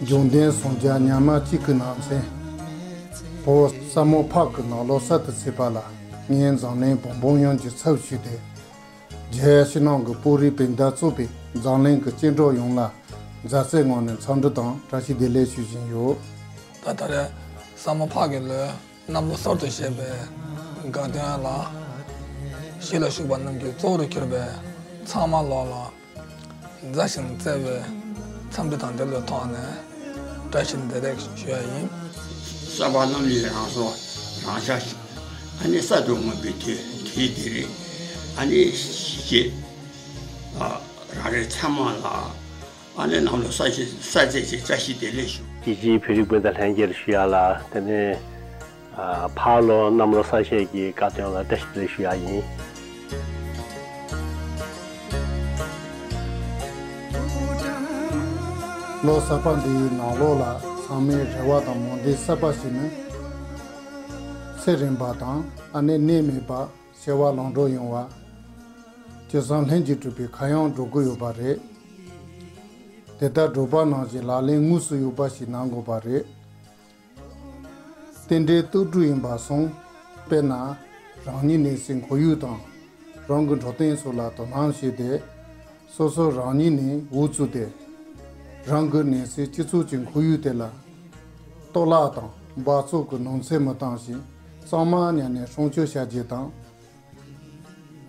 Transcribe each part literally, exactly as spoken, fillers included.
འབྱུང་ལྡན་སངས་རྒྱས་ཉི་མ་གཅིག་གི་ནང་ཚན། བོད་ས་མོ་ཕག་གི་ནང་ལོ་གསར་དུ་ཚེས་པ་ལ་ངས་འཛམ་གླིང་བོན་འབུམ་ཡོངས་ཀྱི་ཚབ་ཞུས་ཏེ། རྒྱལ་ཕྱི་ནང་གི་བོད་རིགས་སྤུན་ཟླ་གཙོས་པའི་འཛམ་གླིང་གི་སྐྱེ་འགྲོ་ཡོངས་ལ་མཛའ་བརྩེའི་ངང་ནས་འཚམས་འདྲི་དང་བཀྲ་ཤིས་བདེ་ལེགས་ཞུ་བཞིན་ཡོད། ད་ད་རེས་ས་མོ་ཕག་གི་ལོའི་གནམ་ལོ་གསར་དུ་བཞད་པའི་དགའ་སྟོན་ལ། གཞིས་ལ་བཞུགས་པ་རྣམས་ཀྱི་གཙོ་བོར་གྱུར་པའི་ཚང་མ་ལོག་ལ། མཛའ་ཞིང་བརྩེ་བའི་འཚམས་འདྲི་དང་འབྲེལ་བའི་ཐོག་ནས་བཀྲ་ཤིས་བདེ་ལེགས་ཞུ་ཡ་ཡིན། གསར་པ་རྣམས་ལ་རང་སྲོག་རང་ཤ་ཞིག་ཨ་ནི་གསར་དུ་མངོན་པའི་དུས་དུས་འདིར། ཨ་ནི་གཞིས་བྱེས་རང་རེ་ཚང་མ་ལ་ཨ་ནི་གནམ་ལོ་གསར་ཞིག་གསར་ཚེས་ཀྱི་བཀྲ་ཤིས་བདེ་ལེགས་ཞུ། གཞིས་བྱེས་བོད་རིགས་སྤུན་ཟླ་ལྷན་རྒྱས་ལ་ཞུ་ཡ་ལ། དེ་ནས། ཨ། ཕར་ལོ་གནམ་ལོ་གསར་བཞད་ཀྱི་དགའ་སྟོན་ལ་བཀྲ་ཤིས་བདེ་ལེགས་ཞུ་ཡ་ཡིན། ལོ་གསར་པ་འདིའི་ནང་ལོགས་ལ་ཚང་མའི་རེ་བ་དང་སྨོན་འདུན་གསར་པ་ཞིག་ནི། ཚེ་རིང་བ་དང་ཨ་ནེ་ནད་མེད་པ། བྱ་བ་ལམ་འགྲོ་ཡོང་བ། སྤྱོད་བཟང་ལྷུན་གྱིས་གྲུབ་པའི་ཁ་གཡང་སྒྲོག་གི་ཡོད་པ་རེད། དེ་ལྟར་སྒྲོག་པ་ནང་བཞིན་ལག་ལེན་དངོས་སུ་ཡོད་པ་ཞིག་གནང་དགོས་པ་རེད། རྟེན་འབྲེལ་གཏོར་སྒྲུབ་ཡིན་པ་སོང་། དཔེར་ན། རང་ཉིད་གནས་སའི་ཁོར་ཡུག་དང་། རང་གི་འགྲོ་སྟངས་སོགས་ལ་དོ་སྣང་བྱས་ཏེ། སོ་སོ་རང་ཉིད་ནས་འོ་བཙུགས་ཏེ། རང་གི་གནས་སའི་སྤྱི་ཚོགས་ཀྱི་ཁོར་ཡུག་དེ་ལ། གཏོར་བརླག་དང་འབག་བཙོག་གི་ནང་ཚན་མི་བཏང་ཞིང་གཙང་མ་ཉར་ནས་སྲུང་སྐྱོབ་བྱ་རྒྱུ་དང་།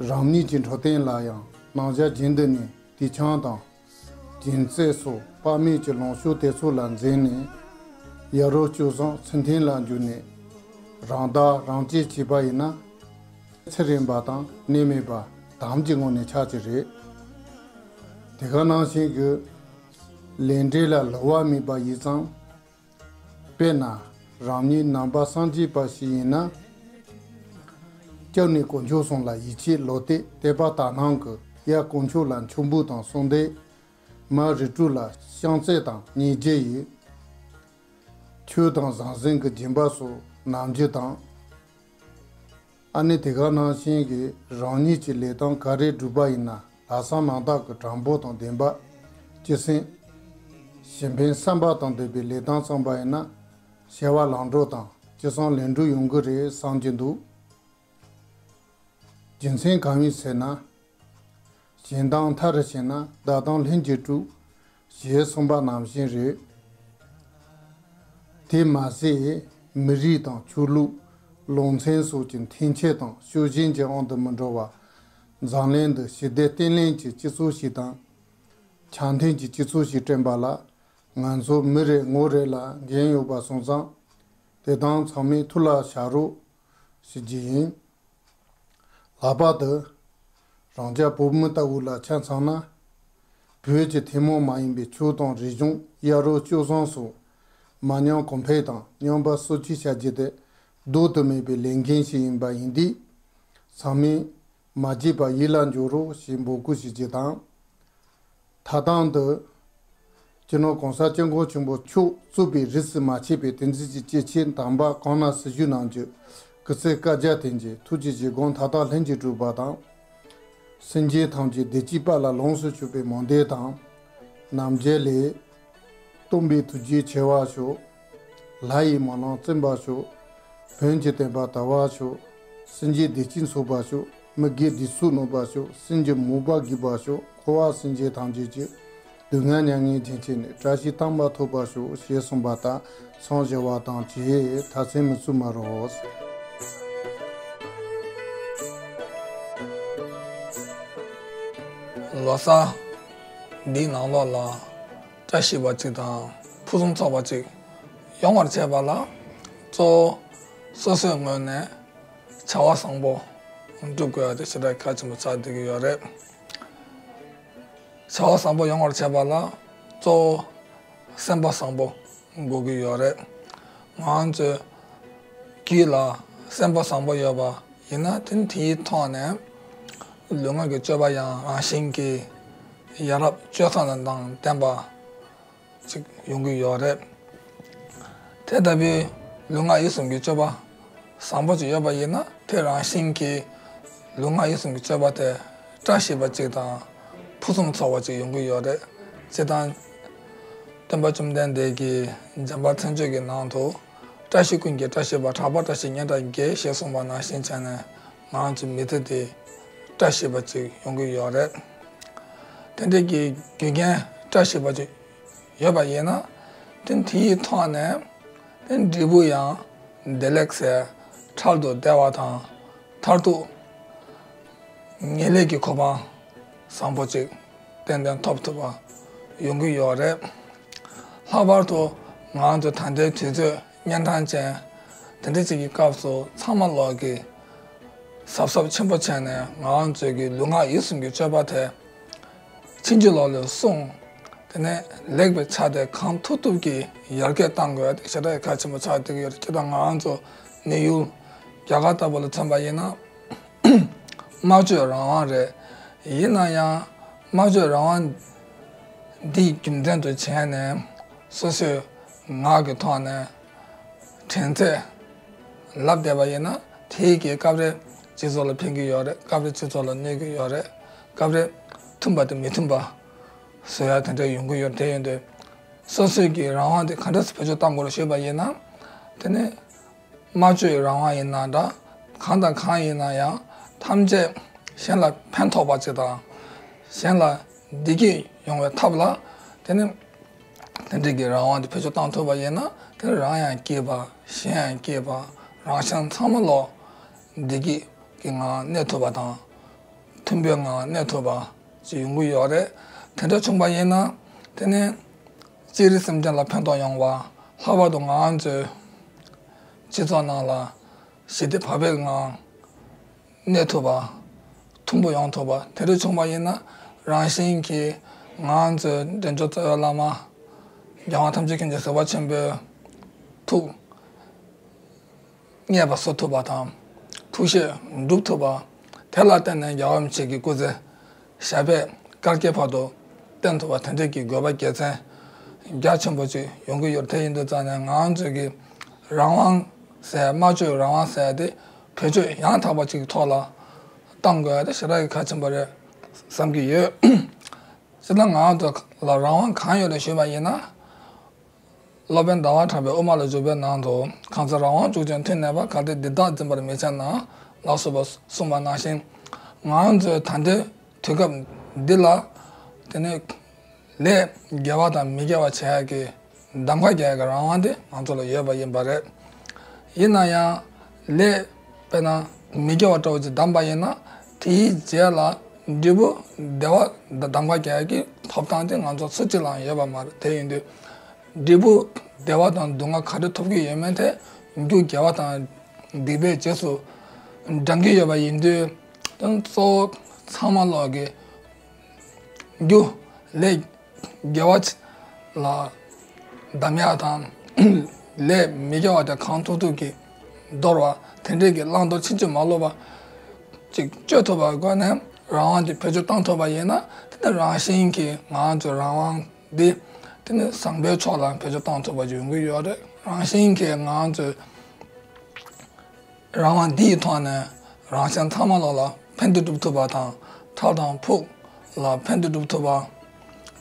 རང་ཉིད་ཀྱི་འགྲོ་སྟངས་ལ་ཡང་རྣམ་གཞག་རྒྱུན་དུ་ནས་དུས་ཆེན་དང་། སྦྱིན་སྲེག་སོགས་དཔག་མེད་ཀྱི་ལངས་ཕྱོགས་དེ་ཚོ་ལ་འཛེམ་ནས། ཡ་རབས་སྤྱོད་བཟང་ཚུལ་མཐུན་ལ་འཇུག་ནས། རང་བདག་རང་གཅེས་བྱས་པ་ཡིན་ན། ཚེ་རིང་བ་དང་ནད་མེད་པ་དམ་གྱི་ངང་ནས་ཆགས་ཀྱི་རེད། དེ་ག་ནང་བཞིན་གྱི་ལས་འབྲས་ལ་བསླུ་བ་མེད་པ་ཡིན་ཙང་། དཔེར་ན། རང་ཉིད་ནང་པ་སངས་རྒྱས་པ་ཞིག་ཡིན་ན། སྐྱབས་གནས་དཀོན་མཆོག་གསུམ་ལ་ཡིད་ཆེས་བློ་གཏད་དད་པ་དག་སྣང་གིས་ཡར་དཀོན་མཆོག་ལ་མཆོད་འབུལ་དང་གསོལ་འདེབས། མར་རིགས་དྲུག་ལ་བཤམས་བརྩེགས་དང་སྙིང་རྗེ་ཡིས། ཆོས་དང་ཟང་ཟིང་གི་སྦྱིན་པ་སོགས་གནང་རྒྱུ་དང་། ཨ་ནི་དེ་ག་ནང་བཞིན་གྱི་རང་ཉིད་ཀྱི་ལས་དོན་ག་རེ་བསྒྲུབས་པ་ཡིན་ན་ལྷག་བསམ་རྣམ་དག་གི་དྲང་པོ་དང་ལྡན་པ། སྤྱི་སེམས། གཞན་ཕན་བསམ་པ་དང་ལྡན་པའི་ལས་དོན་བརྩམས་པ་ཡིན་ན། བྱ་བ་ལམ་འགྲོ་དང་སྤྱི་བསམ་ལས་འགྲོ་ཡོང་གི་རེད་བསམ་གྱི་འདུག་རྒྱུ་མཚན་གང་ཡིན་ཟེར་ན། གཞན་དོན་མཐའ་རུ་ཕྱིན་ན་བདག་དོན་ལྷུན་གྱིས་གྲུབ། ཞེས་གསུངས་པ་ནང་བཞིན་རེད། དེ་མ་ཟད་མི་རིགས་དང་ཆོས་ལུགས། ལུང་ཚན་སོགས་ཀྱི་འཐེན་འཁྱེར་དང་ཤུགས་རྐྱེན་གྱི་དབང་དུ་མི་འགྲོ་བར། འཛམ་གླིང་འདི་ཞི་བདེ་བརྟན་ལྷིང་གི་སྤྱི་ཚོགས་ཤིག་དང་། འཆམ་མཐུན་གྱི་སྤྱི་ཚོགས་ཤིག་བསྐྲུན་པ་ལ། ང་ཚོ་མི་རེ་ངོ་རེ་ལ་འགན་ཡོད་པ་སོང་ཙང་། དེ་དག་ཚང་མས་ཐུགས་ལ་བཞག་རོགས་ཞུ་རྒྱུ་ཡིན། ལྷག་པར་དུ། རང་ཅག་བོད་མི་ལྟ་བུ་ལ་ཆ་མཚོན་ན། བོད་ཀྱི་ཐུན་མོང་མ་ཡིན་པའི་ཆོས་དང་རིག་གཞུང་ཡ་རབས་སྤྱོད་བཟང་སོགས་མ་ཉམས་གོང་འཕེལ་དང་མཉམ་པར་སྲུང་སྐྱོབ་བྱ་རྒྱུ་དེ་ལྡོག་ཏུ་མེད་པའི་ལས་འགན་ཞིག་ཡིན་པ་ཡིན་དུས། ཚང་མས་མ་བརྗེད་པར་ཡིད་ལ་འཇོག་རོགས་ཞེས་འབོད་སྐུལ་ཞུ་རྒྱུ་དང་། མཐའ་དོན་དུ། སྤྱི་ནོར་གོང་ས་སྐྱབས་མགོན་ཆེན་པོ་མཆོག་གཙོས་པའི་རིས་སུ་མ་ཆད་པའི་དེང་དུས་ཀྱི་སྐྱེས་ཆེན་དམ་པ་གང་ན་སུ་བཞུགས་གནང་རྒྱུ། སྐུ་ཚེ་བསྐལ་བརྒྱར་བརྟན་ཅིང་ཐུགས་ཀྱི་བཞེད་དགོངས་མཐའ་དག་ལྷུན་གྱིས་གྲུབ་པ་དང་། སེམས་ཅན་ཐམས་ཅད་བདེ་སྐྱིད་དཔལ་ལ་ལོངས་སུ་སྤྱོད་པའི་སྨོན་འདུན་དང་། རྣམ་རྒྱལ་ལས། སྟོན་པའི་ཐུགས་རྗེ་ཆེ་བར་ཤོག་ལྷ་ཡི་སྨོན་ལམ་བརྩོན་པར་ཤོག་བོན་གྱི་བསྟན་པ་དར་བར་ཤོག་སེམས་ཅན་བདེ་སྐྱིད་འཚོ་བར་ཤོག་མི་དགེ་སྡིག་སོགས་ནོར་བར་ཤོག་སེམས་ཀྱི་མུན་པ་འགས་པར་ཤོག་འཁོར་བ་སེམས་ཅན་ཐམས་ཅད་ཀྱི་སྡུག་བསྔལ་མྱ་ངན་རྒྱུན་ཆད་ནས་བཀྲ་ཤིས་དམ་པ་ཐོབ་པར་ཤོག་ཞེས་གསུངས་པ་ལྟར་འཚམས་ཞུ་བ་དང་བཅས་མཐའ་མཚམས་མི་བཙུགས་མ་རོགས། ལོ་གསར་འདིའི་ནང་ལོགས་ལ་བཀྲ་ཤིས་པ་གཅིག་དང་ཕུན་སུམ་ཚོགས་པ་གཅིག་ཡོང་བར་བྱེད་པ་ལ་གཙོ་བོ་སོ་སོའི་ངོས་ནས་བྱ་བ་བཟང་པོ་སྒྲུབ་དགོས་ཡ་དེ་ཞེ་དྲག་གལ་ཆེན་པོ་ཆགས་བསྡད་ཀྱི་ཡོད་རེད། བྱ་བ་བཟང་པོ་ཡོང་བར་བྱེད་པ་ལ་གཙོ་བོ་སེམས་པ་བཟང་པོ་དགོས་ཀྱི་ཡོད་རེད། ང་ཚོའི་རྒྱུད་ལ་སེམས་པ་བཟང་པོ་ཡོད་པ་ཡིན་ན་དེ་དེའི་ཐོག་ནས་ལུས་ངག་གི་སྤྱོད་པ་ཡང་རང་བཞིན་གྱིས་ཡ་རབས་སྤྱོད་བཟང་དང་ལྡན་པ་ཅིག་ཡོང་གི་ཡོད་རེད། དེ་ལྟ་བུའི་ལུས་ངག་ཡིད་གསུམ་གྱི་སྤྱོད་པ་བཟང་པོ་ཅིག་ཡོད་པ་ཡིན་ན་དེ་རང་བཞིན་གྱིས་ལུས་ངག་ཡིད་གསུམ་གྱི་སྤྱོད་པ་དེ་བཀྲ་ཤིས་པ་ཅིག་དང་ཕུན་སུམ་ཚོགས་པ་ཅིག་ཡོང་གི་ཡོད་རེད། སྤྱིར་བཏང་ སྟོན་པ་བཅོམ་ལྡན་འདས་ཀྱིས་འཇམ་དཔལ་མཚན་བརྗོད་ཀྱི་ནང་དུ། བཀྲ་ཤིས་ཀུན་གྱི་བཀྲ་ཤིས་པ། གྲགས་པ་བཀྲ་ཤིས་སྙན་གྲགས་རྒྱས། ཞེས་གསུངས་པ་ནང་བཞིན་བྱས་ནས་ང་ཚོའི་མི་ཚེ་འདི་བཀྲ་ཤིས་པ་ཅིག་ཡོང་གི་ཡོད་རེད། དེ་འདྲའི་གི་རྒྱུ་རྐྱེན་བཀྲ་ཤིས་པ་ཅིག་ཡོད་པ་ཡིན་ན། དེ་དེའི་ཐོག་ནས་དེ་འབྲས་བུ་ཡང་བདེ་ལེགས་ཟེར། འཕྲལ་དུ་བདེ་བ་དང་མཐར་ཐུག་ངེས་ལེགས་ཀྱི་གོ་འཕང་བཟང་པོ་ཅིག་ཏན་ཏན་ཐོབ་ཐུབ་པ་ཡོང་གི་ཡོད་རེད། ལྷག་པར་དུ་ང་ཚོ་ད་ལྟའི་དུས་ཚོད་གཉན་འཕྲང་ཅན་དེ་འདྲ་ཅིག་གི་སྐབས་སུ་ཚང་མ་ལོག་གི་གཟབ་གཟབ་ཆེན་པོ་བྱས་ནས་ང་ཚོས་ཀྱི་ལུས་ངག་ཡིད་གསུམ་གྱི་སྤྱོད་པ་དེ་ཕྱིན་ཅི་ལོག་ལས་བསྲུང་། དེ་ནས་ལེགས་པའི་ཆ་དེ་གང་ཐུབ་ཐུབ་ཀྱིས་ཡར་རྒྱས་གཏང་དགོས་ཡ་དེ་ཞེ་དྲག་གལ་ཆེན་པོ་ཆགས་བསྡད་ཀྱི་ཡོད་རེད། ཁྱེད་དང་ང་ཚོ་གནས་ཡུལ་རྒྱ་གར་ལྟ་བུ་ལ་མཚོན་པ་ཡིན་ན། སྨྲ་བརྗོད་རང་དབང་རེད། ཡིན་ན་ཡང་སྨྲ་བརྗོད་རང་དབང་འདི་རྒྱུ་མཚན་དུ་བྱས་ནས་སོ་སོའི་ངག་གི་ཐོག་ནས་དྲན་ཚད་ལབ་བསྡད་པ་ཡིན་ན། དེའི་གི་སྐབས་རེ་སྤྱི་ཚོགས་ལ་ཕན་གྱི་ཡོད་རེད། སྐབས་རེ་སྤྱི་ཚོགས་ལ་གནོད་ཀྱི་ཡོད་རེད། སྐབས་རེ་མཐུན་པ་དང་མི་མཐུན་པ་བཟོ་ཡ་དེ་འདྲ་ཡོང་གི་ཡོད་རེད། དེ་ཡིན་དུས་སོ་སོའི་གི་རང་དབང་དེ་ག་འདྲ་སེ་བེད་སྤྱོད་གཏང་དགོས་རེད་ཞུས་པ་ཡིན་ན། དེ་ནི་སྨྲ་བརྗོད་རང་དབང་ཡིན་ན་འདྲ། གང་དང་གང་ཡིན་ན་ཡང་ཐམས་ཅད་གཞན་ལ་ཕན་ཐོགས་པ་ཅིག་དང་། གཞན་ལ་བདེ་སྐྱིད་ཡོང་བའི་ཐབས་ལ། དེ་ནི་དེ་འདྲའི་གི་རང་དབང་དེ་བེད་སྤྱོད་བཏང་ཐུབ་པ་ཡིན་ན། དེ་ནི་རང་ཡང་སྐྱིད་པ། གཞན་ཡང་སྐྱིད་པ། རང་གཞན་ཚང་མ་ལོག་བདེ་སྐྱིད་ཀྱི་ངང་གནས་ཐུབ་པ་དང་། མཐུན་པའི་ངང་གནས་ཐུབ་པ་ཅིག་ཡོང་གི་ཡོད་རེད། དེ་འདྲ་བྱུང་པ་ཡིན་ན། དེ་ནི་སྤྱིར་སེམས་ཅན་ལ་ཕན་ཐོགས་ཡོང་བ། ལྷག་པར་དུ་ང་ཚོའི་སྤྱི་ཚོགས་ནང་ལ་ཞི་བདེ་བག་ཕེབས་ངང་གནས་ཐུབ་པ། མཐུན་པོ་ཡོང་ཐུབ་པ་དེ་འདྲ་བྱུང་བ་ཡིན་ན། རང་བཞིན་གྱིས་ང་ཚོའི་འབྲས་ལྗོངས་རྩ་བའི་བླ་མ་རྒྱལ་དབང་ཐམས་ཅད་མཁྱེན་ཅིང་གཟིགས་པ་ཆེན་པོའི་ཐུགས་མཉེས་པ་བཟོ་ཐུབ་པ་དང་། ཐུགས་བཞེད་སྒྲུབ་ཐུབ་པ། དེ་ལ་བརྟེན་ནས་རྒྱལ་བ་རིན་པོ་ཆེ་གི་སྐུ་ཚེ་ཞབས་པད་བསྐལ་བརྒྱའི་བར་དུ་བརྟན་ཐུབ་པ་དེ་འདྲ་གི་དགོས་པ་དགེ་མཚན་རྒྱ་ཆེན་པོ་ཅིག་ཡོང་གི་ཡོད། དེ་ཡིན་དུས་ཙང་ནས་ང་ཚོས་ཀྱི་རང་དབང་ཟེར། སྨྲ་བརྗོད་རང་དབང་ཟེར་དེ་བེད་སྤྱོད་ཡང་དག་པ་ཅིག་གི་ཐོག་ལ་གཏང་དགོས་ཡ་དེ་ཞེ་དྲག་གི་གལ་ཆེན་པོ་རེད་བསམ་གྱི་ཡོད། སྤྱིར་ན་ང་ཚོ་ལ་རང་དབང་གང་ཡོད་རེད་ཞུས་པ་ཡིན་ན། སློབ་དཔོན་ཟླ་བ་གྲགས་པའི་དབུ་མ་ལ་འཇུག་པའི་ནང་དུ། གང་ཚེ་རང་དབང་ཕྱུག་ཅན་མཐུ་གནས་པ། གལ་ཏེ་འདི་དག་འཛིན་པར་མི་བྱེད་ན། ལ་སོགས་པ་གསུངས་པ་ནང་བཞིན། ང་ཚོས་ད་ལྟའི་དུས་སྐབས་འདི་ལ། དེ་ནི་ལས་དགེ་བ་དང་མི་དགེ་བ་བྱེད་ཡག་གི་གདམ་ཁ་རྒྱག་ཡག་གི་རང་དབང་དེ་ང་ཚོ་ལ་ཡོད་པ་ཡིན་པ་རེད། ཡིན་ན་ཡང་ལས་དཔེར་ན་མི་དགེ་བ་འདྲ་བོ་ཅིག་བདམས་པ་ཡིན་ན། དེའི་རྗེས་ལ་འབྲས་བུ་བདེ་བ་གདམ་ཁ་རྒྱག་ཡག་གི་ཐོབ་ཐང་དེ་ང་ཚོ་སུ་གཅིག་ལའང་ཡོད་པ་མ་རེད། དེ་ཡིན་དུས། འབྲས་བུ་བདེ་བ་དང་སྡུག་བསྔལ་ག་རེ་ཐོབ་ཀྱི་ཡོད་མེད་དེ་རྒྱུ་དགེ་བ་དང་སྡིག་པའི་རྗེས་སུ་འབྲང་གི་ཡོད་པ་ཡིན་དུས། དོན་གཙོ་བོ་ཚང་མ་ལོག་གི་རྒྱུ་ལས་དགེ་བ་ལ་གདམ་ཡག་དང་། ལས་མི་དགེ་བ་དེ་གང་ཐུབ་ཐུབ་ཀྱིས་འདོར་བ། དེ་འདྲས་ཀྱི་བླང་དོར་ཕྱིན་ཅི་མ་ལོག་པ་ཅིག་སྤྱོད་ཐུབ་པའི་སྒོ་ནས་རང་དབང་དེ་བེད་སྤྱོད་བཏང་ཐུབ་པ་ཡིན་ན། དེ་ནི་རང་བཞིན་གྱིས་ང་ཚོའི་རང་དབང་འདི་དེ་ནི་བཟང་པོའི་ཕྱོགས་ལ་བེད་སྤྱོད་བཏང་ཐུབ་པ་ཅིག་ཡོང་གི་ཡོད་རེད། རང་བཞིན་གྱིས་ང་ཚོའི་རང་དབང་འདིའི་ཐོག་ནས་རང་གཞན་ཚང་མ་ལོག་ལ་ཕན་བདེ་སྒྲུབ་ཐུབ་པ་དང་། ཁྲག་དང་ཕུགས་ལ་ཕན་བདེ་སྒྲུབ་ཐུབ་པ།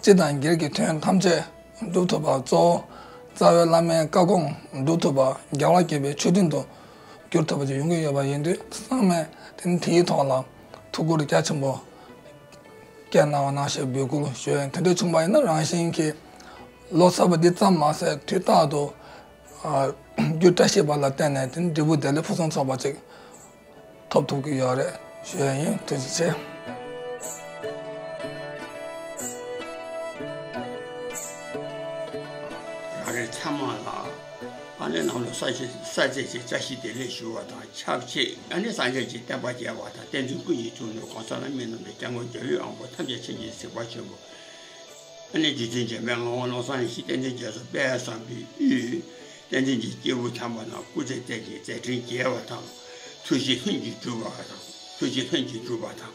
སྤྱི་དང་སྒེར་གྱི་དོན་ཐམས་ཅད་སྒྲུབ་ཐུབ་པ། གཙོ་བོ་རྩ་བའི་བླ་མའི་བཀའ་དགོངས་སྒྲུབ་ཐུབ་པ། རྒྱལ་བ་དགྱེས་པའི་མཆོད་སྤྲིན་དུ་འགྱུར་ཐུབ་པ་ཅིག་ཡོང་གི་ཡོད་པ་ཡིན་དུས། ཚང་མས་དེ་ནི་དེའི་ཐོག་ལ་ཐུགས་ཁུར་རྒྱ་ཆེན་པོ་བསྐྱེད་གནང་བ་ནང་བཞིན་འབོད་སྐུལ་ཞུ་ཡིན། དེ་འདྲ་བྱུང་བ་ཡིན་ན། རང་བཞིན་གྱིས་ལོ་གསར་པ་འདི་ཙམ་མ་ཟད་དུས་རྟག་ཏུ་ཨ་རྒྱུ་བཀྲ་ཤིས་པ་ལ་བརྟེན་ནས་དེ་འབྲས་བུ་བདེ་ལེགས་ཕུན་སུམ་ཚོགས་པ་ཅིག་ཐོབ་ཐུབ་ཀྱི་ཡོད་རེད་ཞུ་ཡ་ཡིན། ཐུགས་རྗེ་ཆེ། རང་རེ་ཚང་མ་ལ་ཨ་ནི་ནང་ལོ་གསར་ཚེས་གསར་ཚེས་ཀྱི་བཀྲ་ཤིས་བདེ་ལེགས་ཞུ་བ་དང་ཆབས་ཅིག་ཨ་ནི་སངས་རྒྱས་ཀྱི་བསྟན་པ་རྒྱས་པ་དང་། བསྟན་འཛིན་ཀུན་གྱི་ཐུགས་ནོར་གོང་ས་ལ་སྨིན་གནང་བའི་སྐྱབས་མགོན་རྒྱལ་བའི་དབང་པོ་ཐམས་ཅད་མཁྱེན་ཅིང་གཟིགས་པ་ཆེན་པོ། ཨ་ནི་རྗེ་བཙུན་འཇམ་དཔལ་ངག་དབང་བློ་བཟང་ཡེ་ཤེས་བསྟན་འཛིན་རྒྱ་མཚོ་དཔལ་བཟང་པོའི་དབུས། བསྟན་འཛིན་གྱི་སྐྱེས་བུ་དམ་པ་རྣམས་སྐུ་ཚེ་བརྟན་ཅིང་མཛད་འཕྲིན་རྒྱས་པ་དང་། ཐུགས་བཞེད་ལྷུན་གྱིས་གྲུབ་པ་དང་། ཐུགས་བཞེད་ལྷུན་གྱིས་གྲུབ་པ་དང་།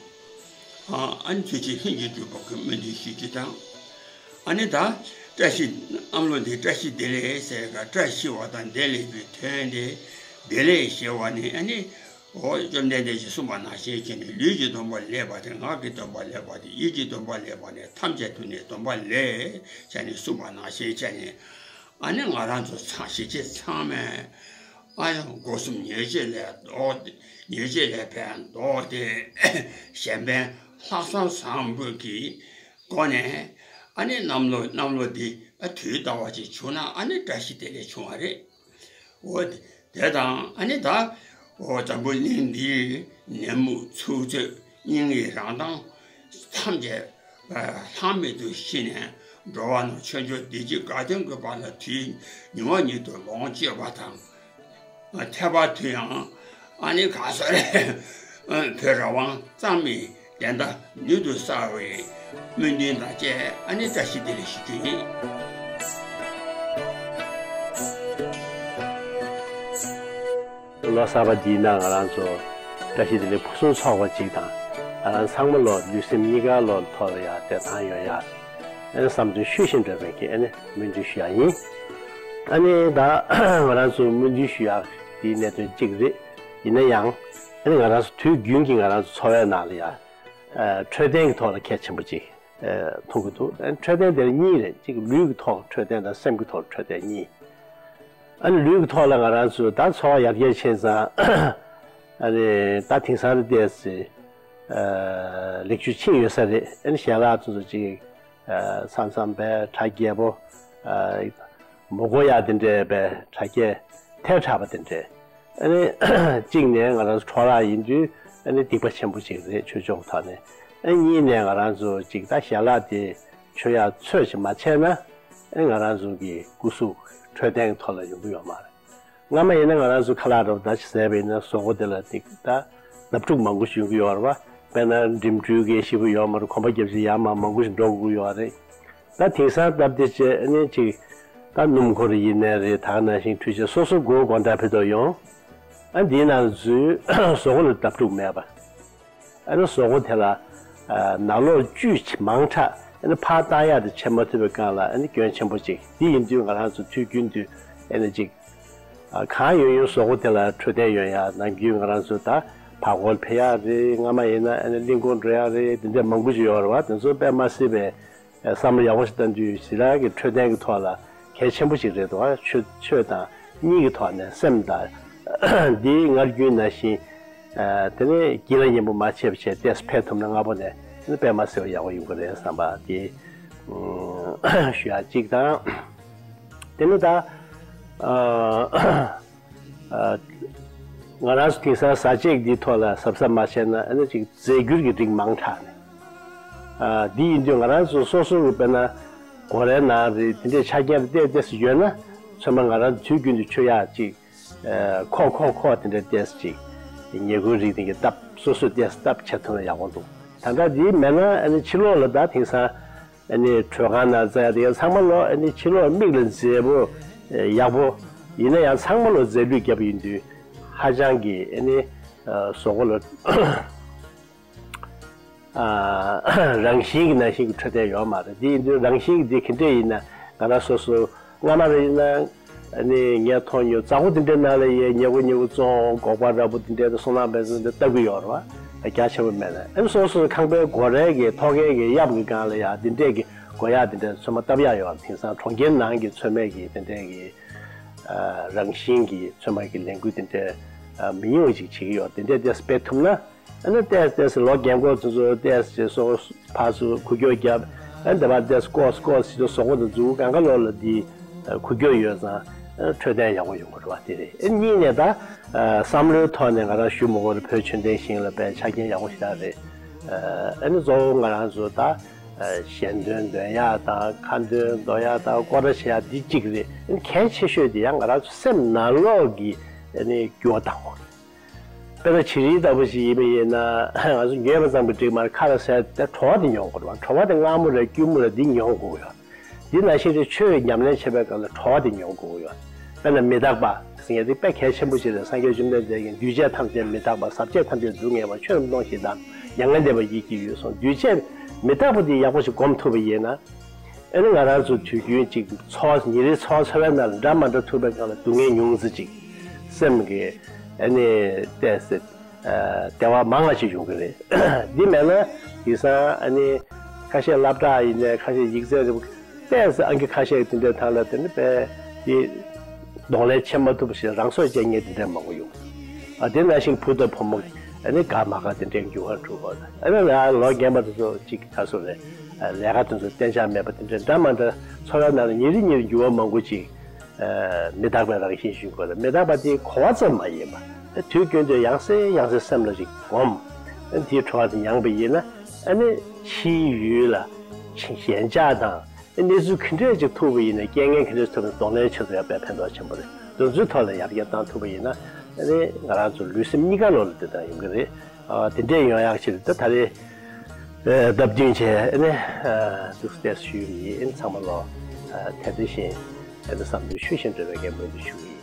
ཨ་ནི་ཐུགས་བཞེད་ལྷུན་གྱིས་གྲུབ་པ་གི་སྨོན་འདུན་ཞུ་རྒྱུ་དང་། ཨ་ནི་ད་བཀྲ་ཤིས་ཨམ་ལོ་འདི་བཀྲ་ཤིས་བདེ་ལེགས་ཟེར་ག་བཀྲ་ཤིས་པ་དང་བདེ་ལེགས་པའི་དོན་དེ། བདེ་ལེགས་ཞེས་པ་ནི་ཨ་ནི། འོ་བཅོམ་ལྡན་འདས་ཀྱིས་གསུངས་པ་ནང་བཞིན་བྱས་ནས། ལུས་ཀྱི་སྡོམ་པ་ལེགས་པ་དང་། ངག་གི་སྡོམ་པ་ལེགས་པ་དང་། ཡིད་ཀྱི་སྡོམ་པ་ལེགས་པ་ནི། ཐམས་ཅད་དུ་ནི་སྡོམ་པ་ལེགས་བྱས་ནས་གསུངས་པ་ནང་བཞིན་བྱས་ནས། ཨ་ནི་ང་རང་ཚོ་ཚང་གཞིས་བྱེས་ཚང་མས་ཨ་ཡང་སྒོ་གསུམ་ཉེས་བྱས་ལས་ལྡོག་སྟེ། ཉེས་བྱས་ལས་ཕར་ལྡོག་སྟེ། གཞན་ཕན་ལྷག་བསམ་བཟང་པོ་གི་སྒོ་ནས། ཨ་ནི་གནམ་ལོ་གནམ་ལོ་འདི་ཨ་དུས་འདའ་བ་ཅིག་བྱུང་ན། ཨ་ནི་བཀྲ་ཤིས་བདེ་ལེགས་བྱུང་བ་རེད། འོ་དེ་དང་ཨ་ནི་ད་འོ་འཛམ་བུ་གླིང་འདིའི་ནད་མུག་ཚུགས་ཚོད་སྙིང་གི་རང་མདངས་ཐམས་ཅད་ལྷག་མེད་དུ་ཞི་ནས། འགྲོ་བ་རྣམས་ཆོས་འབྱོར་བདེ་སྐྱིད་དགའ་སྟོན་གྱི་བར་ལ་དུས་མྱུར་བ་ཉིད་དུ་ལོངས་སྤྱོད་པ་དང་། ཐེག་པ་དུ་ཡང་ཨ་ནི་ག་ས་རེ་བོད་རང་དབང་གཙང་མའི་བདེན་མཐའ་མྱུར་དུ་གསལ་བའི་སྨོན་འདུན་དང་བཅས། ཨ་ནི་བཀྲ་ཤིས་བདེ་ལེགས་ཞུ་རྒྱུ་ཡིན། ལོ་གསར་པ་འདིའི་ནང་ང་རང་ཚོ་བཀྲ་ཤིས་བདེ་ལེགས་ཕུན་སུམ་ཚོགས་པ་ཅིག་དང་། ང་རང་ཚང་མ་ལོ་ལུས་སེམས་གཉིས་ཀ་ལོ་ཐོག་ལ་ཡང་བདེ་ཐང་ཡོང་ཡ། ཨ་ནི་བསམ་དོན་ཤུལ་བཞིན་འགྲུབ་པའི་གི་ཨ་ནི་སྨོན་འདུན་ཞུ་ཡ་ཡིན། ཨ་ནི་ད་ང་རང་ཚོ་སྨོན་འདུན་ཞུ་ཡ་དེའི་གནད་དོན་གཅིག་རེད། ཡིན་ན་ཡང་ཨ་ནི་ང་རང་ཚོ་དུས་རྒྱུན་གྱི་ང་རང་ཚོ་འཚོ་བའི་ནང་ལ་ཡ། ཨ་འཕྲོད་བསྟེན་གྱི་ཐོག་ལ་གལ་ཆེན་པོ་ཅིག་ཨ་མཐོང་གི་འདུག་ཨ་ནི་འཕྲོད་བསྟེན་དེ་ལ་གཉིས་རེད། གཅིག་ལུས་ཀྱི་ཐོག་འཕྲོད་བསྟེན་དང་སེམས་ཀྱི་ཐོག་འཕྲོད་བསྟེན་གཉིས། ཨ་ནི་ལུས་ཀྱི་ཐོག་ལ་ང་རང་ཚོ་ད་འཚོ་བ་ཡར་རྒྱས་ཕྱིན་ཙང་། ཨ་ནི་ད་དེང་སང་ལ་བལྟས་ཚེ་ཨ་ལེགས་བཅོས་ཕྱིན་ཡོད་ས་རེད། ཨ་ནི་ཞལ་ལག་ཚོ་ཚོ་ཅིག་ཨ་མཚམས་མཚམས་པའི་གྲ་རྒྱས་པོ་ཨ་མ་དགོས་ཡ་དེ་འདྲའི་པའི་གྲ་རྒྱས་ཐལ་དྲགས་པ་དེ་འདྲའི། ཨ་ནི་གཅིག་ནས་ང་རང་ཚོ་འཕྲོ་བརླག་ཡིན་དུས་ཨ་ནི་སྡིག་པ་ཆེན་པོ་ཅིག་རེད། ཆོས་ཕྱོགས་ཐོག་ནས། ཨ་གཉིས་ནས་ང་རང་ཚོ་ཅིག་ད་ཞལ་ལག་དེ་མཆོད་ཡ་ཚོད་ཅིག་མ་བྱས་ན། ཨ་ནི་ང་རང་ཚོ་གི་སྐུ་གཟུགས་འཕྲོད་བསྟེན་གྱི་ཐོག་ལ་ཡོང་གི་ཡོད་མ་རེད། སྔ་མ་ཡིན་ན་ང་རང་ཚོ་ཁ་ལག་འདྲ་པོ་ད་ཅིག་བཟས་པ་ཡིན་ན་གཟུགས་པོ་དེ་ལ་ཏིག་ད་ནབ་ཕྲུག་མང་པོ་ཞིག་ཡོང་གི་ཡོད་རེད་པ། དཔེར་ན་འགྲིམ་འགྲུལ་གྱི་ཞེ་པོ་ཡོད་མ་རེད། གོམ་པ་རྒྱབ་ཅིག་ཡར་མར་མང་པོ་ཞིག་འགྲོ་དགོས་ཀྱི་ཡོད་རེད། ད་དེང་སང་སྟབས་བདེ་བྱས་ཨ་ནི་ཅིག་ད་སྣུམ་འཁོར་ཡིན་ནའི་རེད། ད་ག་ནང་བཞིན་འཕྲུལ་ཆས་སོ་སོ་སྒོ་སྒོ་འགྲམ་ཕེབས་དུས་ཡོང་། ཨ་འདིའི་ནང་ཚུད་གཟུགས་པོ་ལ་ནབ་ཕྲུག་མེད་པ། ཨ་ནི་གཟུགས་པོ་དེ་ལ་ཨ་ནང་ལོགས་བཅུད་མང་དྲགས་ཨ་ནི་ཕར་བཏང་ཡག་དེ་བྱེད་མ་ཐུབ་པའི་སྒང་ལ་ཨ་ནི་སྐྱོན་ཆེན་པོ་ཅིག་འདི་ཡིན་དུས་ང་རང་ཚོ་དུས་རྒྱུན་དུ་ཨ་ནི་ཅིག་ཨ་གང་ཡོང་ཡོང་གཟུགས་པོ་དེ་ལ་འཕྲོད་བསྟེན་ཡོང་ཡག། ནམ་རྒྱུན་ང་རང་ཚོ་ད་བར་སྐོར་ཕེབས་ཡག་རེད། སྔ་མ་ཡིན་ན་ཨ་ནི་གླིང་སྐོར་འགྲོ་ཡག་རེད། དེ་འདྲ་མང་པོ་ཞིག་ཡོད་རེད་པ། དེ་ཚོ་དཔེ་མ་སྲིད་པའི་བསམ་བློ་ཡག་པོ་ཞིག་བཏང་དུས་ཞི་ལྷག་གི་འཕྲོད་བསྟེན་གྱི་ཐོག་ལ་གལ་ཆེན་པོ་ཞིག་རེད་འདུག་ཨ་ཆོས་ཆོས་དང་གཉིས་ཀྱི་ཐོག་ནས་སེམས་དང་། འདི་སྔར་རྒྱུན་ནང་བཞིན་ཨ་དེ་ནས་དཀྱིལ་ལ་གཉེན་པོ་མ་ཆད་པ་བྱས་ཏེ་ཕེབས་ཐུབ་ན་སྔ་པོ་ནས་དེ་ནི་དཔེ་མ་སྲིད་པ་ཡག་པོ་ཡོང་གི་རེད་བསམ་པ་དེ་ཞུ་ཡག་གཅིག་དང་། དེ་ནི་ད་ཨ། ཨ་ང་རང་ཚོ་དེང་སང་བཟའ་བཅའ་འདིའི་ཐོག་ལ་གཟབ་གཟབ་མ་བྱས་ན་ཨ་ནི་ཅིག་རྫས་འགྱུར་གྱི་རིགས་མང་དྲགས་ནས། ཨ་འདི་ཡིན་དུས་ང་རང་ཚོ་སོ་སོ་གི་དཔེར་ན་སྒོ་རའི་ནང་རེད། དེ་འདྲའི་ཆ་རྐྱེན་རེ་ཏོག་ཙམ་ཡོད་ན། ཚང་མ་ང་རང་ཚོ་དུས་རྒྱུན་དུ་མཆོད་ཡག་ཅིག་ཨ་ཁོག་ཁོག་ཁོག་དེ་འདྲ་ཏོག་ཙམ་ཅིག་ཉེར་མཁོའི་རིགས་དེ་གི་བཏབ། སོ་སོས་ཏོག་ཙམ་བཏབ་བྱེད་ཐུབ་ན་ཡག་པོ་འདུག་ད་ལྟ་འདི་མེད་ན་ཨ་ནི་ཕྱི་ལོགས་ལ་ད་དེང་སང་ཨ་ནི་དྲོད་ཁང་ནང་བཙལ་ཡག་དེ་ཚང་མ་ལོ་ཨ་ནི་ཕྱི་ལོགས་མིག་ལ་མཛེས་པོ་ཡག་པོ། ཡིན་ན་ཡང་ཚང་མ་ལོ་རྫས་ལུད་བརྒྱབ་ཡིན་དུས་ཧ་ཅང་གི་ཨ་ནི་གཟུགས་པོ་ལ་རང་བཞིན་གྱི་ནང་བཞིན་གྱི་འཕྲོད་བསྟེན་ཡོད་མ་རེད། དེ་ཡིན་དུས་རང་བཞིན་གྱི་དེ་ག་འདྲས་ཡིན་ན་ང་རང་སོ་སོ་སྔ་མ་རེ་ཡིན་ན། ཨ་ནི་ངས་མཐོང་མྱོང་། བཙག་འཁོར་དེ་འདྲའི་ནང་ལ་ཡས་ཉལ་གོ་ཉལ་གོ་བཙོང་། སྒོག་པ་འདྲ་པོ་དེ་འདྲའི་སོང་ནང་བས་ཚོ་འདི་ལྟ་གི་ཡོད་རེད་བ། རྒྱ་ཆེན་པོ་མེད་ན། ཨ་ནི་སོ་སོའི་ཁང་པའི་སྒོ་རའི་གི་ཐོག་ཁའི་གི་གཡབ་གི་སྒང་ལ་ཡ་དེ་འདྲའི་གི་སྒོ་ཡག་དེ་འདྲའི་ཚོད་མ་བཏབ་ཡག་ཡོད། དེང་སང་གྲོང་ཁྱེར་ནང་གི་ཚོད་མའི་གི་དེ་འདྲའི་གི་ཨ་རང་བཞིན་གྱི་ཚོད་མ་གི་ལས་འགུལ་དེ་འདྲའི་ཨ་མི་ཉུང་བ་ཅིག་བྱེད་ཀྱི་ཡོད། དེ་འདྲའི་ཏོག་ཙམ་སྤེལ་ཐུབ་ན། ཨ་ནི་ཏོག་ཙམ་ཏོག་ཙམ་ལོ་རྒན་གོག་ཚོ་ཚོ་ཏོག་ཙམ་སོ་ཕར་ཚུར་འགུལ་སྐྱོད་བརྒྱབ། ཨ་ནི་འདི་པར་ཏོག་ཙམ་སྐོར་སྐོར་ཞིག་ཏུ་གཟུགས་པོ་དང་མཛུབ་གུ་གང་ག་ལོགས་ལ་འདི་འགུལ་སྐྱོད་ཡོད་ཙང་ཨ་ནི་འཕྲོད་བསྟེན་ཡག་པོ་ཡོང་གི་རེད་བ། དེ་རེད། ཨ་ནི་གཉིས་ནས་ད་ཨ་བསམ་བློའི་ཐོག་ནས་ང་རང་ཞུ་མི་དགོས་རེད། བོད་ཆོས་ལྡན་ཞིང་ལ་དཔེ་ཆ་རྐྱེན་ཡག་པོ་ཞེ་དྲག་རེད། ཨ་ནི་གཙོ་བོ་ང་རང་ཚོ་ད་ཨ་ཞལ་འདོན་འདོན་ཡག་དང་ཁ་འདོན་འདོན་ཡག་དང་སྐོར་ར་བྱེད་ཡག་འདི་གཅིག་རེད། ཨ་ནི་གལ་ཆེ་ཤོས་དེ་ཡང་ང་རང་ཚོ་སེམས་ནང་ལོགས་ཀྱི་ཨ་ནི་འགྱུར་བ་བཏང་དགོས། དཔེར་ན་བྱི་རིལ་ལྟ་བུ་ཞིག་ཡིན་པ་ཡིན་ན། ང་ཚོ་ཉོས་པ་ཙམ་གྱིས་འགྲིག་མ་རེད། ཁ་ལ་ཟས་དེ་བྲོ་བ་དེ་མྱོང་དགོས་རེད་བ། བྲོ་བ་དེ་མངར་མོ་རེད་སྐྱུར་མོ་རེད་འདི་མྱོང་དགོས་ཡོད། འདི་ནང་བཞིན་དུ་ཆོས་ཉམས་ལེན་བྱེད་པའི་སྐབས་ལ་བྲོ་བ་དེ་མྱོང་དགོས་ཡོད། དཔེར་ན་མི་རྟག་པ་ཟེར་མཁན་དེ་དཔེ་གལ་ཆེན་པོ་ཞིག་རེད། སངས་རྒྱས་བཅོམ་ལྡན་འདས་ཀྱིས་འདུས་བྱས་ཐམས་ཅད་མི་རྟག་པ། ཟག་བཅས་ཐམས་ཅད་སྡུག་བསྔལ་བ། ཆོས་རྣམས་སྟོང་ཞིང་དག་མྱ་ངན་འདས་པ་ཉིད་ཀྱི་ཡུལ་གསུངས། འདུས་བྱས་མི་རྟག་པ་དེ་ཡག་པོ་ཞིག་སྒོམ་ཐུབ་པ་ཡིན་ན། ཨ་ནི་ང་རང་ཚོ་དུས་རྒྱུན་ཅིག་འཚོ་ཉིན་རེའི་འཚོ་འཚོ་བའི་ནང་ལ་འདྲ་མ་འདྲ་ཐུག་པའི་སྒང་ལ་སྡུག་བསྔལ་ཉུང་ཙམ་ཅིག་སེམས་ཀྱི་ཨ་ནི་ཏོག་ཙམ་ ཨ་བདེ་བ་མང་བ་ཞིག་ཡོང་གི་རེད། འདི་མེད་ན་དེང་སང་ཨ་ནི་ཁ་ཤས་སློབ་གྲྭ་ཡིན་ནའི་ཁ་ཤས་ཡིག་ཚད་རེད། ཏོག་ཙམ་ཨང་ཀི་ཁ་ཤས་དེ་འདྲའི་ཐང་ལ་དེ་ནི་དཔེ་དེ་གདོང་ལེན་བྱེད་མ་ཐུབ་པ་ཞིག་རང་སྲོག་བཅད་མཁན་དེ་འདྲ་མང་པོ་ཡོང་། ཨ་དེ་ནང་བཞིན་བུ་དང་བུ་མོ་ཨ་ནི་དགའ་མ་དགའ་དེ་འདྲའི་འགྱུར་བ་འགྲོ་གི་ཡོད་རེད། ཨ་ནི་ང་ལོ་རྒན་པ་དེ་ཚོ་གཅིག་ག་སོ་རེད། ལས་ཀ་དེ་ཚོ་གཏན་འཇགས་མེད་པ་དེ་འདྲའི་འདྲ་མ་འདྲ་ཚོར་བ་ནང་ལ་ཉིན་རེ་ཉིན་རེ་འགྱུར་བ་མང་པོ་ཅིག་ཨ་མི་རྟག་པའི་རང་བཞིན་ཞིག་དགོས་ལ། མི་རྟག་པ་དེ་གོ་བ་ཙམ་མ་ཡིན་པ། དུས་རྒྱུན་དུ་ཡང་སེ་ཡང་སེ་སེམས་ལ་ཅིག་སྒོམ། ཨ་དེའི་བྲོ་བ་དེ་མྱངས་པ་ཡིན་ན་ཨ་ནི་ཕྱིའི་ཡུལ་ལ་ཞེན་ཆགས་དང་། ཨ་གནས་ཚུལ་ག་འདྲས་ཅིག་ཐུག་པ་ཡིན་ན་རྐྱེན་ངན་ག་འདྲས་ཐུག་པ་ཡིན་ན་གདོང་ལེན་བྱེད་ཐུབ་ཡ་དཔེ་ཕན་ཐོགས་ཆེན་པོ་རེད། དེ་ཚོའི་ཐོག་ལ་ཡར་རྒྱས་བཏང་ཐུབ་པ་ཡིན་ན་ཨ་ནི་ང་རང་ཚོ་ལུས་སེམས་གཉིས་ཀ་ལོག་ལ་བདེ་ཐང་ཡོང་གི་རེད། ཨ་དེ་འདྲས་ཡོང་ཡག་ཕྱིར་ད་ད་རེས་ཨ་སྟབས་བསྟུན་བྱས་ཨ་ནི་ཨ་ཐུགས་རྗེ་ཆེ་ཞུ་ཡི་ཡིན། ཚང་མ་ལོ་ཨ་དེ་དེ་བཞིན་ཨ་ནི་བསམ་དོན་ཆོས་བཞིན་འགྲུབ་པའི་གི་སྨོན་འདུན་ཞུ་ཡི།